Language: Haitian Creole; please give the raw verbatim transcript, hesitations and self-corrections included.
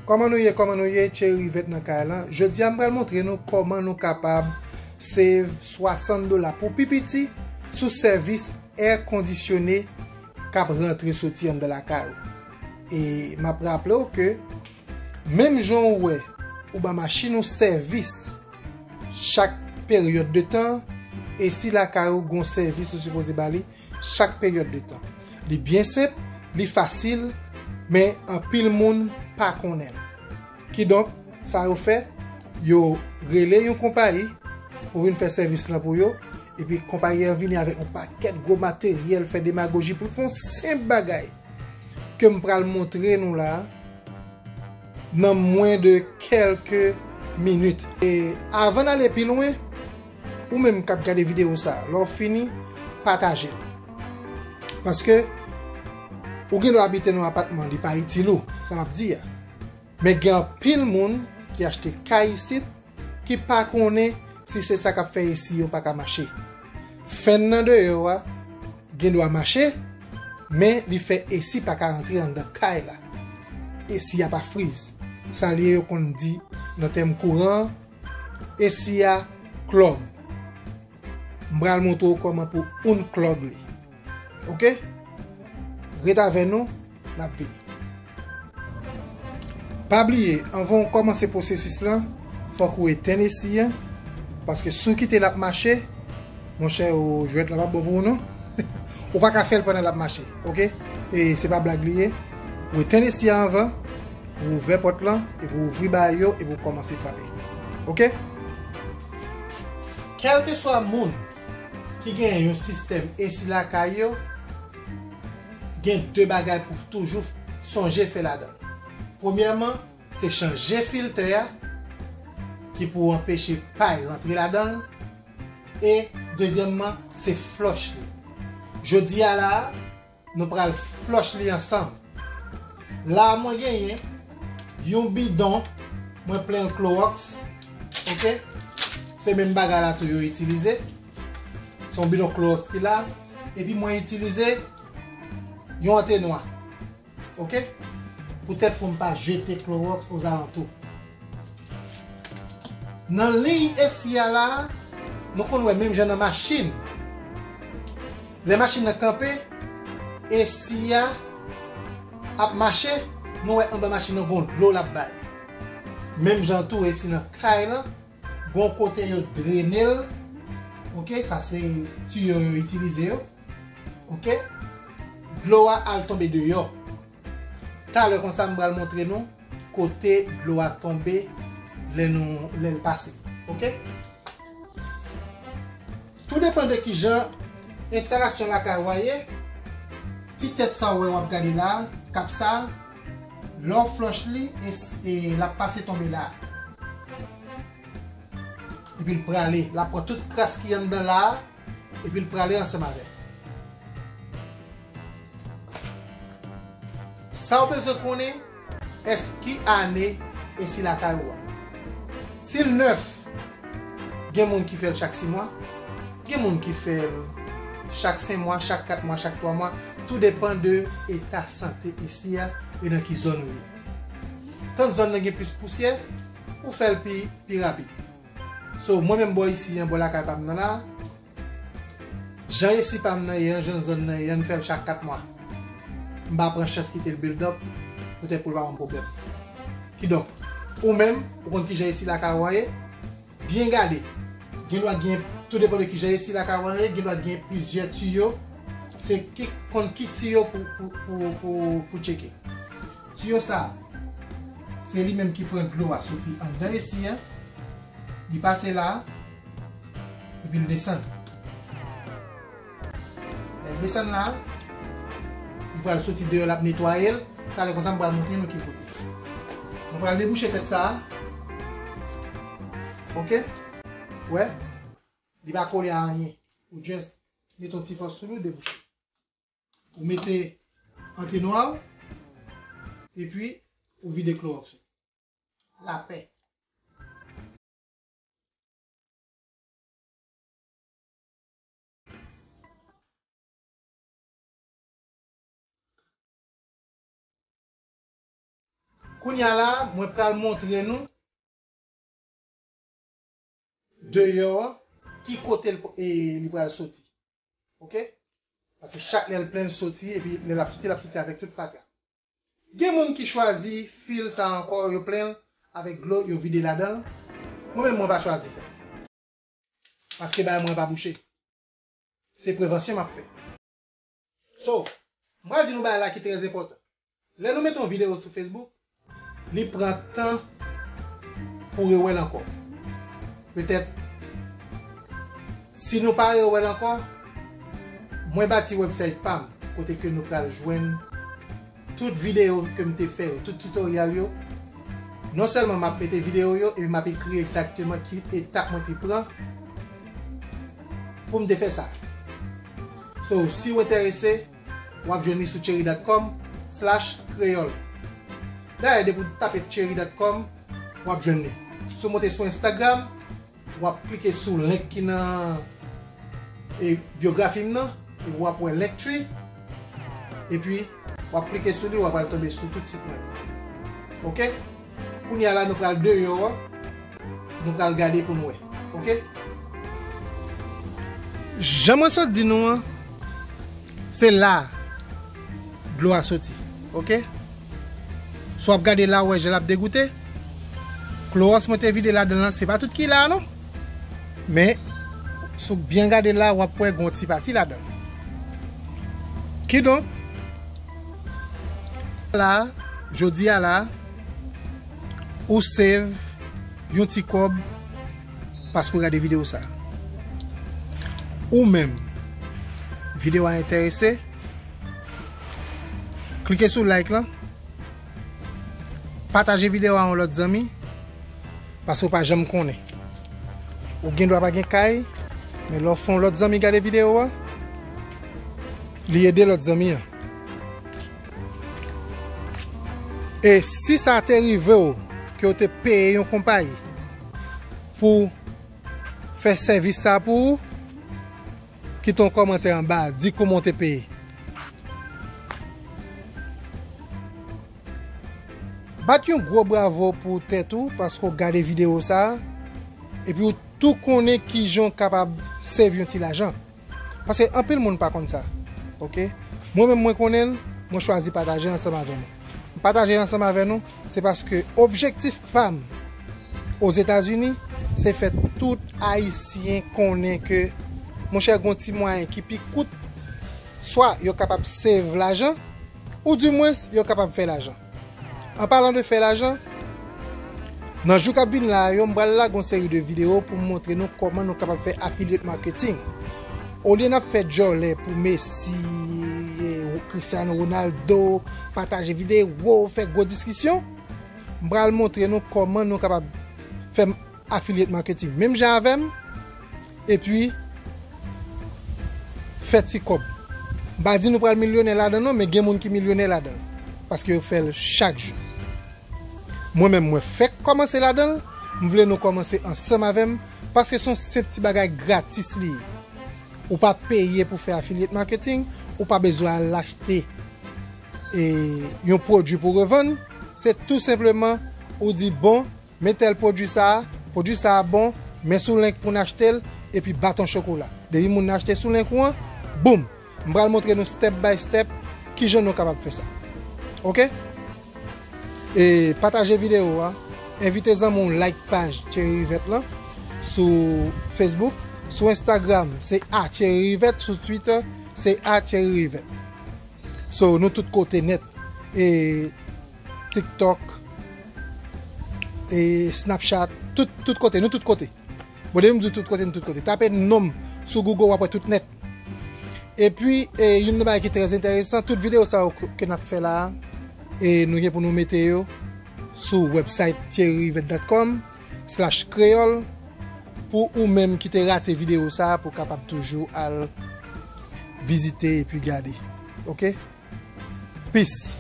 Kòman nou ye, kòman nou ye, Thierry Vert nan kay lan. Jodi a m pral montre nou kòman nou kapab save swasant dola pou pi piti sou sèvis air conditionné k ap rantre soti anndan lakay ou. E m ap raple w ke menm jan ou wè ou ba machin ou sèvis chak peryòd de tan, e si lakay ou gon sèvis ou sipoze ba li chak peryòd de tan. Li byen senp, li fasil, men anpil moun pa konnen l. Kidonk, sa yo fè, yo rele yon konpayi pou vin fè sèvis lan pou yo, epi konpayi an vini avèk yon pakèt gwo materyèl, fè demagoji pou l fè yon senp bagay ke m pral montre nou la a nan mwen de kèlke minit. E avan n ale pi lwen, ou menm k ap gade videyo sa a, lè w fini, pataje l. Paske ou gen dwa abite nan yon apatman, li pa itil ou, sa m ap di a. Men gen anpil moun ki achte kay isit ki pa konnen si se sa k ap fè esi yo pa ka mache. Fèn nan deyò a gen dwa mache, men li fè esi pa ka rantre anndan kay la. Esi a pa friz. Sa l ye yo konn di nan tèm kouran an, esi a klòg. M pral montre w kòman pou unclog li. Oke? Ret avè nou, n ap vini. Pa bliye, anvan w kòmanse pwosesis lan, fòk ou etenn esi an, paske si w kite l ap mache, monchè, o, jwèt la p ap bon pou ou non. Ou pa ka fè l pandan l ap mache, oke? E se pa blag li ye. Ou etenn esi an anvan, ou ouvè pòt lan, epi ou ouvri bagay yo, epi ou kòmanse frape. Oke? Kèlkeswa moun ki gen yon sistèm esi lakay yo, gen de bagay pou toujou sonje fè ladan l. Premyèman, se chanje filtè a ki pou anpeche pay rantre ladan l. E dezyèmman, se flòch li. Jodi a la a, nou pral flòch li ansanm. La a mwen genyen yon bidon, mwen plen l klowòks, oke? Se menm bagay la tou yo itilize. Se yon bidon klowòks ki la. Epi mwen itilize yon antenwa. Oke? Poutèt pou m pa jete klowòks ozalantou. Nan liy esi a la, nou konn wè menm jan nan machin. Lè machin nan kanpe, esi a ap mache, nou wè anba machin nan gon dlo l ap bay. Menm jan tou esi nan kay lan, gon kote yo drene l. Oke, sa se tiyo yo itilize yo. Oke? Dlo a al tonbe deyò. Talè konsa, m pral montre nou kote dlo a tonbe lè nou, lè l pase. Oke? Tou depann de kijan enstalasyon lakay ou a ye, ti tèt sa w wè w ap gade la, kap sa, lè w flòch li, e, e l ap pase tonbe la. Epi l prale, l ap pran tout kras ki anndan la a, epi l prale ansanm avè l. Sa w bezwen konnen, èske ki ane esi lakay ou a. Si l nèf, gen moun ki fè l chak sis mwa, gen moun ki fè l chak senk mwa, chak kat mwa, chak twa mwa, tou depann de eta sante esi a e nan ki zòn ou ye. Tan zòn nan gen plis pousyè, ou fè l pi, pi rapid. So, mwen menm bò isi an, bò lakay pa m nan la, jan esi pa m nan ye an, jan zòn nan ye an, m fè l chak kat mwa. M pa pran chans kite l build up, poutèt pou l pa ban m pwoblèm. Kidonk, ou menm, ou konn kijan esi lakay ou an ye, byen gade. Gen dwa gen, tou depann de kijan esi lakay ou an ye, gen dwa gen plizyè tiyo. Se ki konn ki tiyo pou, pou, pou, pou, pou tcheke. Tiyo sa, se li menm ki pran dlo a soti anndan esi an, li pase la, epi l desann. Lè l desann la, li pral soti deyò, l ap netwaye l. Talè konsa, m pral montre nou ki kote. Nou pral debouche tèt sa a. Oke? Wè? Li pa kole a anyen. Ou just mete yon ti fòs sou li, ou debouche. Ou mete antenwa w, epi ou vide klowòks ou. Lapè. Kounye a la, mwen pral montre nou deyò an, ki kote l, e, li pral soti. Oke? Paske chak lè l plen, l soti, epi lè l ap soti, l ap soti avèk tout fatra. Gen moun ki chwazi fil sa ankò, yo plen l avèk dlo, yo vide ladan l. Mwen menm, mwen pa chwazi fè l. Paske bagay mwen pa bouche. Se prevansyon m ap fè. So, m pral di nou bagay la ki trè enpòtan. Lè nou mete yon videyo sou Facebook, li pran tan pou rewè l ankò. Petèt, si nou pa rewè l ankò, mwen bati website pa m, kote ke nou pral jwenn tout videyo ke m te fè yo, tout tutorial yo. Non sèlman m ap mete videyo yo, epi m ap ekri egzakteman ki etap mwen te pran pou m te fè sa. So, si w enterese, w ap jwenn li sou cherry dot com slash kreyòl. Dayè, depi w tape cherry dot com, w ap jwenn li. Si w monte sou Instagram, w ap klike sou link ki nan, e, byografi m nan, epi w ap wè Linktree, epi w ap klike sou li, w ap al tonbe sou tout sit mwen. Oke? Kounye a la, nou pral deyò an, nou pral gade pou n wè. Oke? Jan mwen sot di nou an, se la dlo a soti. Oke? Si w ap gade la, w wè jan l ap degoute. Klowòks mwen te vide ladan l lan, se pa tout ki la, non. Men, si w byen gade la, w ap wè gon ti pati ladan l. Kidonk, la, jodi a la, ou save yon ti kòb paske w gade videyo sa. Ou menm, videyo a enterese, klike sou like lan, pataje videyo a yon lòt zanmi, paske w pa janm konnen. Ou gen dwa pa gen kay, men lè w fè yon lòt zanmi gade videyo a, li ede lòt zanmi an. E si sa te rive w, ke w te peye yon konpayi pou fè sèvis sa pou ou, kite yon kòmantè anba, di kòman w te peye. Bat yon gwo bravo pou tèt ou, paske w gade videyo sa a, epi w tou konnen kijan w kapab save yon ti lajan. Paske anpil moun pa konn sa. Oke? Mwen menm, mwen konnen l, mwen chwazi pataje ansanm avè nou. M pataje ansanm avè nou, se paske objektif pa m Ozetazini, se fè tout Ayisyen konnen ke, monchè, gon ti mwayen ki pi kout, swa yo kapab save lajan, oudimwens yo kapab fè lajan. An palan de fè lajan, nan jou k ap vin la yo, m pral lage yon seri de videyo pou m montre nou kòman nou kapab fè affiliate marketing. Olye n ap fè djòlè pou Messi, Cristiano Ronaldo, pataje videyo, fè gwo diskisyon, m pral montre nou kòman nou kapab fè affiliate marketing menm jan avè m, epi fè ti kòb. M pa di nou pral milyonè ladan non, men gen moun ki milyonè ladan l, paske yo fè l chak jou. Mwen menm, mwen fèk kòmanse ladan l, m vle nou kòmanse ansanm avè m, paske se yon senp ti bagay gratis li ye. Ou pa peye pou fè affiliate marketing, ou pa bezwen al achte, e, yon pwodui pou revann, se tou senpleman ou di, bon, men tèl pwodui sa a, pwodui sa a bon, men sou link pou n achte l, epi baton chokola. Depi moun nan achte sou link ou an, boum! M pral montre nou step by step kijan nou kapab fè sa. Oke? E pataje videyo a, envite zanmi w like paj Thierry Rivette lan sou Facebook, sou Instagram se at Thierry Rivette, sou Twitter se at Thierry Rivette. So, nou tout kote nèt. E TikTok, e Snapchat, tout, tout kote, nou tout kote. Bon, depi m di tout kote, nou tout kote. Tape non m sou Google, w ap wè tout nèt. Epi, e, youn nan bagay ki trè enteresan, tout videyo sa yo ke, ke n ap fè la a, e nou gen pou nou mete yo sou website thierry rivette dot com slash kreyòl pou ou menm ki te rate videyo sa a, pou w kapab toujou al vizite epi gade. Oke? Peace.